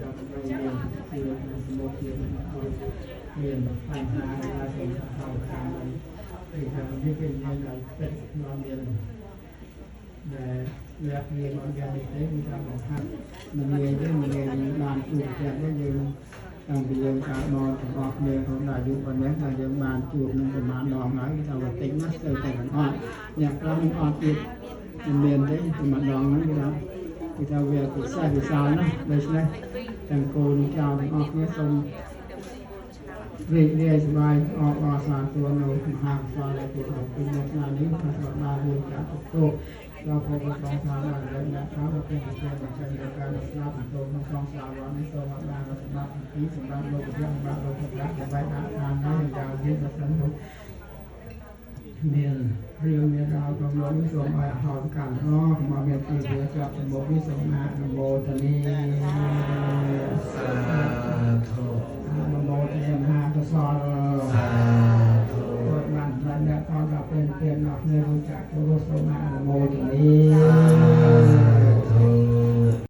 ដើម្បីមានជាមុខជាឲ្យមានបញ្ហាហើយសូមអោកម្ម គឺថានេះគេនិយាយដល់ពិតមកមានដែលវគ្គរៀនអត់យ៉ាងនេះទេ គឺថាបង្ហាត់មិនងាយទេ មិនងាយបានជួបផ្ទះទេ។ យើងតាំងពីយើងកើតមកទាំងអស់គ្នាក្នុងអាយុប៉ុណ្ណេះ តែយើងបានជួបនឹងប្រមាណដងហើយ គេថាវាតិចណាស់ ស្ទើរតែមិនអត់ អ្នកខ្លះនឹងអត់ទៀត មិនមានទេតែម្ដងហ្នឹង គេថាវាពិសេសវិសាលណាស់។ ដូច្នេះទាំងកូនចៅទាំងអស់គ្នាសូមរីករាយសប្បាយ អបអរសាទរនៅមហាកុសលដែលពួកពេញនៅថ្ងៃនេះ ថាបានរួមចាក់ទុកដល់ព្រះសង្ឃបានរអ្នកថាដល់ព្រះជាម្ចាស់នៃការស្លាប់បន្តក្នុងសង្សារវត្តនេះ សូមបានសម្បត្តិទីសម្រាប់លោកព្រះ សម្រាប់លោកព្រះដើម្បីដាក់ឋានហើយយ៉ាងទៀត បើសិនលោកមានរឿងមានរ៉ាវក្នុងលោកនេះ សូមឲ្យអហោកម្មអស់ កុំឲ្យមានទីវាចាប់សម្បុកនេះ។ សូមអនុមោទនា សាធុ អនុមោទនាមហាកុសល សាធុ បានសម្រាប់អ្នកផងដល់ពេលពេលអស់គ្នាรู้จักគោរព សូមអនុមោទនា